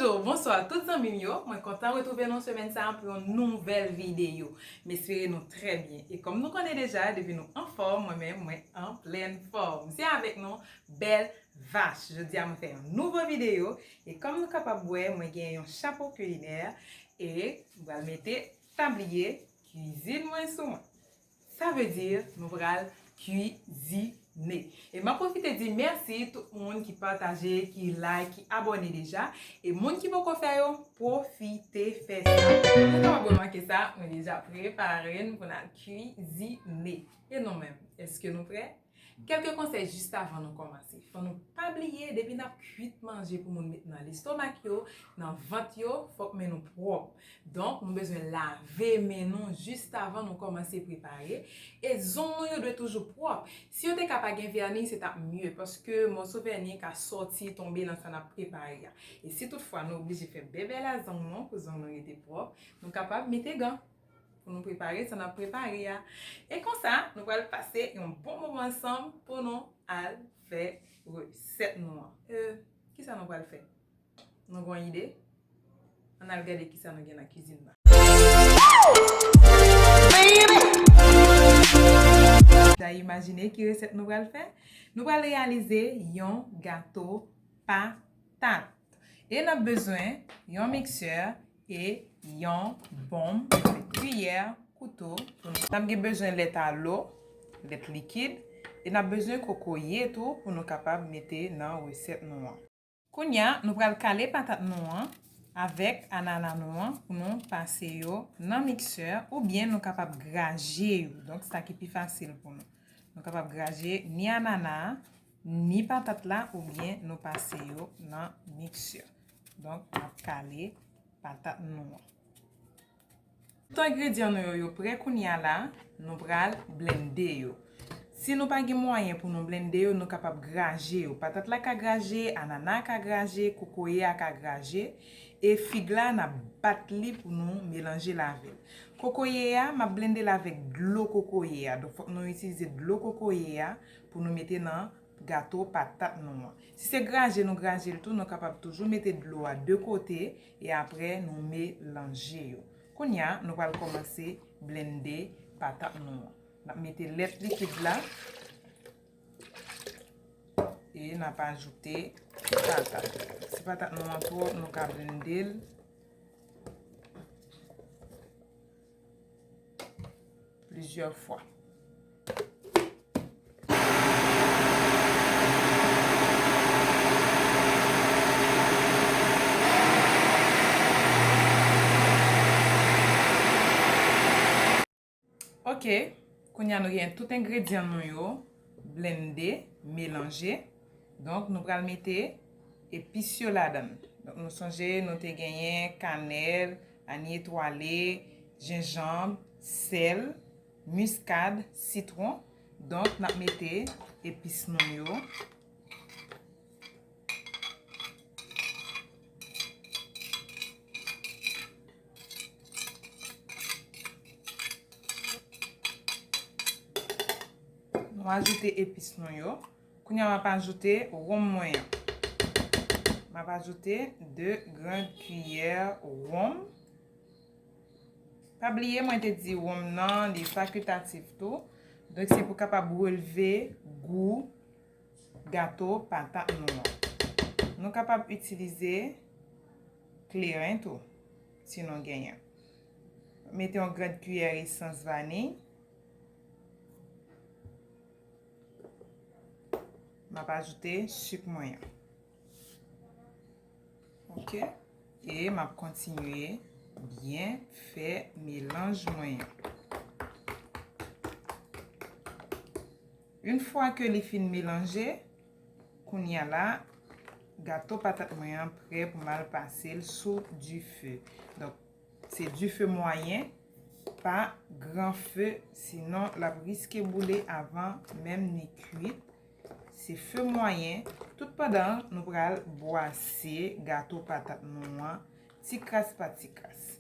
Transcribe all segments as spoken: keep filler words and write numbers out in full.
Bonjou, bonswa tout zanmi m yo. Mwen kontan retwouve nou semèn sa a pou yon nouvèl videyo. M espere nou trè byen. E kòm nou konnen deja, depi nou anfòm, mwen menm, mwen an plèn fòm. Se avèk nou, Bèl Vach. Jodi a, mwen fè yon nouvo videyo. E kòm nou kapab wè, mwen gen yon chapo kilinè. E m pral mete tabliye kwizin mwen sou mwen. Sa vle di nou pral kwizine. E m ap pwofite di mèsi tout moun ki pataje, ki like, ki abòne deja. E moun ki poko fè yo, pwofite fè sa. Nou kapab remake sa, mwen deja prepare n pou n al kwizine. E nou menm, èske nou prè? Kèlke konsèy jis avan nou kòmanse. Fò nou pa bliye, depi n ap kwit manje pou moun met nan lestomak yo, nan vant yo, fòk men nou pwòp. Donk, nou bezwen lave men nou jis avan nou kòmanse prepare. E zong nou yo dwe toujou pwòp. Si yo te ka pa gen vèni, se t ap mye, paske mòso vèni ka sòti tonbe nan sa n ap prepare a. E si toutfwa nou oblije fè bèbè la zong nou pou zong nou rete pwòp, nou kapab mete gan pou nou prepare sa n ap prepare a. E konsa, nou pral pase yon bon moman ansanm pou nou al fè resèt nou an. E, kisa nou pral fè? Nou gon ide? Ann al gade kisa nou gen nan kwizin la. Baby! Deja imajine ki resèt nou pral fè? Nou pral reyalize yon gato patat. E n ap bezwen yon miksè e yon bonm, kiyè, kouto. N ap gen bezwen lèt alo, lèt likid, e n ap bezwen kokoye tou pou nou kapab mete nan resèt nou an. Kounye a, nou pral kale patat nou an avèk anana nou an pou nou pase yo nan miksè, oubyen nou kapab graje yo. Donk, sa ki pi fasil pou nou. Nou kapab graje ni anana a, ni patat la, oubyen nou pase yo nan miksè. Donk, n ap kale patat nou an. Tout engredyan nou yo, yo prè kounye a la, nou pral blende yo. Si nou pa gen mwayen pou nou blende yo, nou kapab graje yo. Patat la ka graje, anana a ka graje, kokoye a ka graje, e fig la, n ap bat li pou nou melanje l avè l. Kokoye a, m ap blende l avèk dlo kokoye a. Donk, fòk nou itilize dlo kokoye a pou nou mete nan gato patat nou an. Si se graje nou graje l tou, nou kapab toujou mete dlo a de kote e apre nou melanje yo. Kounye a, nou pral kòmanse blende patat nou an. N ap mete lèt likid la e n ap ajoute patat. Si patat nou an twòp, nou ka blende l plizyè fwa. Ok, kounye a nou gen tout engredyan nou yo blende, melanje. Donk, nou pral mete epis yo ladan l. Donk, nou sonje nou te genyen kanèl, anyen etwale, jenjanm, sèl, miskad, sitwon. Donk, n ap mete epis nou yo. Nou ajoute epis nou yo. Kounye a, m ap ajoute wonm mwen an. M ap ajoute de gran kiyè wonm. Pa bliye, mwen te di wonm nan, li fakiltatif tou. Donk, se pou kapab relve gou gato patat nou an. Nou kapab itilize kleren tou, si nou genyen. Mete yon gran kiyè esans vaniy. M ap ajoute sik mwen an. Ok. E m ap kontinye byen fè melanj mwen an. Yon fwa ke li fin melanje, kounye a la, gato patat mwen an prè pou m al pase l sou dife. Donk, se dife mwayen, pa gran fe, sinon l ap riske boule avan menm ni kwit. Se fe mwayen, tout pandan nou pral bwase gato patat nou an, ti kras pa ti kras.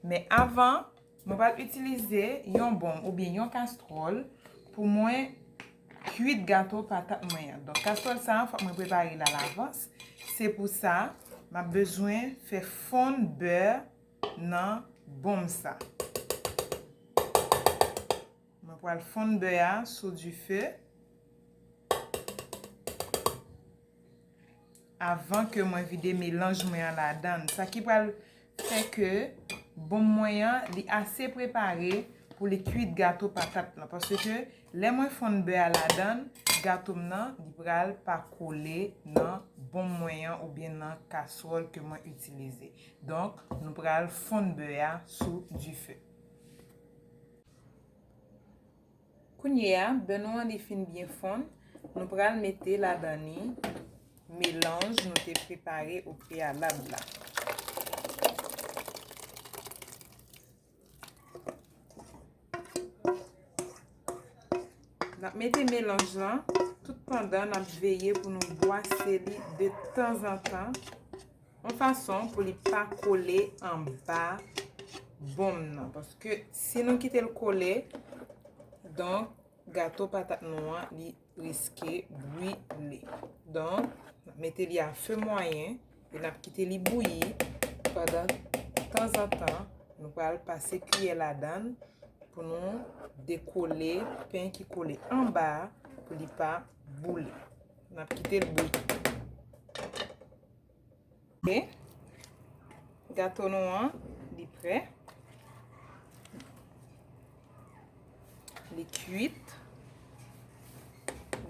Men avan, mwen pral itilize yon bonm oubyen yon kastwòl pou mwen kwit gato patat mwen an. Donk, kastwòl sa a, fòk mwen prepare l alavans. Se pou sa, M ap bezwen fè fonn bè nan bonm sa. Mwen pral fonn bè a sou dife. Avan ke mwen vide melanj mwen an ladan l. Sa ki pral fè ke bonm mwen an, li ase prepare pou li kwit gato patat lan. Paske lè mwen fonn bè a ladan l, gato m nan, li pral pa kole nan bonm mwen an oubyen nan kaswòl ke mwen itilize. Donk, nou pral fonn bè a sou dife. Kounye a, bè nou an li fin byen fonn, nou pral mete ladan li melanj nou te prepare o preyalab la. N ap mete melanj lan, tout pandan n ap veye pou nou bwase li de tanzantan. Yon fason pou li pa kole anba bonm nan. Paske si nou kite l kole, donk, gato patat nou an, li riske brile. Donk, n ap mete li a fe mwayen e n ap kite li bouyi pandan tanzantan. Nou pral pase kiyè ladan l pou nou dekole pen ki kole anba a pou li pa boule. N ap kite l bouyi. Ok. Gato nou an, li prè. Li kwit.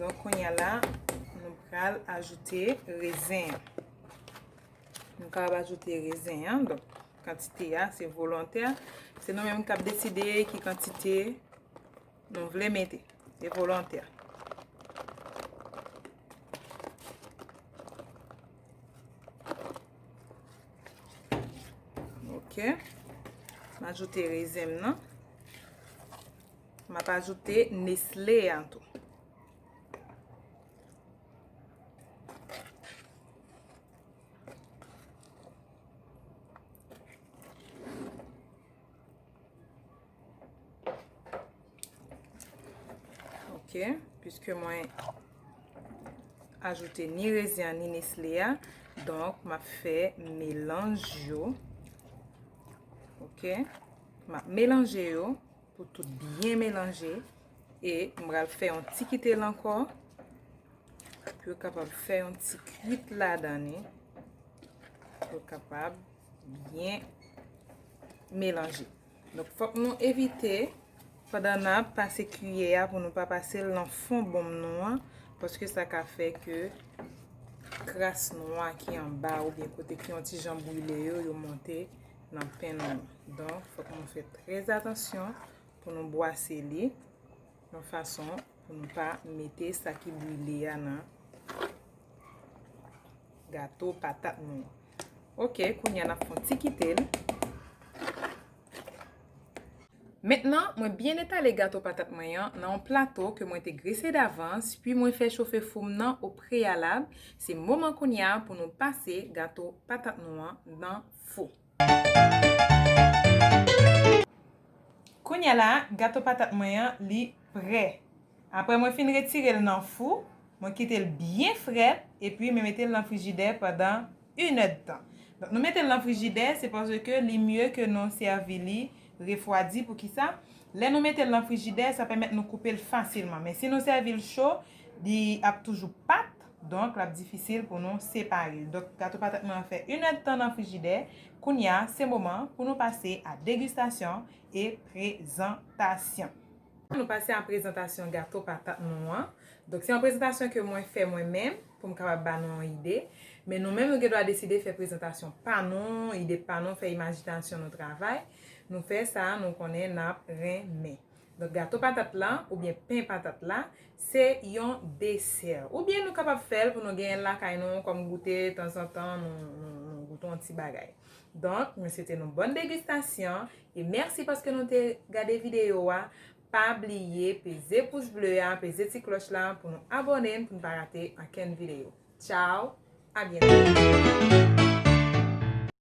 Donk, kounye a la, nou pral ajoute rezen an. Nou kapab ajoute rezen an. Donk, kantite a, se volontè. Se nou menm k ap deside ki kantite nou vle mete. Se volontè. Ok. M ajoute rezen m nan. M ap ajoute Nestle a tou. Ok, piske mwen ajoute ni rezen an ni Nestle a, donk m ap fè melanj yo. Ok, m ap melanje yo pou tout byen melanje. E m pral fè yon ti kite l ankò. Pou yo kapab fè yon ti kwit ladan li. Pou yo kapab byen melanje. Donk, fòk nou evite, pandan n ap pase kiyè a, pou nou pa pase l nan fon bonm nou an, paske sa ka fè ke kras nwa ki anba oubyen kote ki yon ti jan brile yo, yo monte nan pen nou an. Donk, fòk nou fè trè atansyon pou nou bwase li yon fason pou nou pa mete sa ki brile a nan gato patat nou an. Ok, kounye a n ap fè yon ti kite l. Mentnan, mwen byen etale gato patat mwen an nan yon plato ke mwen te grese davans, pi mwen fè chofe fou m nan o preyalab. Se moman kounye a pou nou pase gato patat nou an nan fou. Kounye a la, gato patat mwen an, li prè. Apre mwen fin retire l nan fou, mwen kite l byen frèt, epi mwen mete l nan frijidè pandan inèdtan. Donk, nou mete l nan frijidè, se paske li mye ke nou sèvi li refwadi. Poukisa? Lè nou mete l nan frijidè, sa pèmèt nou koupe l fasilman. Men si nou sèvi l cho, li ap toujou pat. Donk, l ap difisil pou nou separe l. Donk, gato patat mwen an fè inèdtan nan frijidè. Kounye a, se moman pou nou pase a degustasyon e prezantasyon. Nou pase a prezantasyon gato patat nou an. Donk, se yon prezantasyon ke mwen fè mwen menm pou m kapab ba nou yon ide. Men nou menm, nou gen dwa deside fè prezantasyon pa nou, ide pa nou, fè imajinasyon nou travay. Nou fè sa, nou konnen n ap renmen. Donk, gato patat la, oubyen pen patat la, se yon desè. Oubyen nou kapab fè l pou nou genyen l lakay nou kòm goute, tanzantan, nou, nou, nou goute yon ti bagay. Donk, mwen swete nou bòn degustasyon, e mèsi paske nou te gade videyo a. Pa bliye peze pous ble a, peze ti klòch la pou nou abòne n, pou n pa rate ankenn videyo. Tchao, a byento.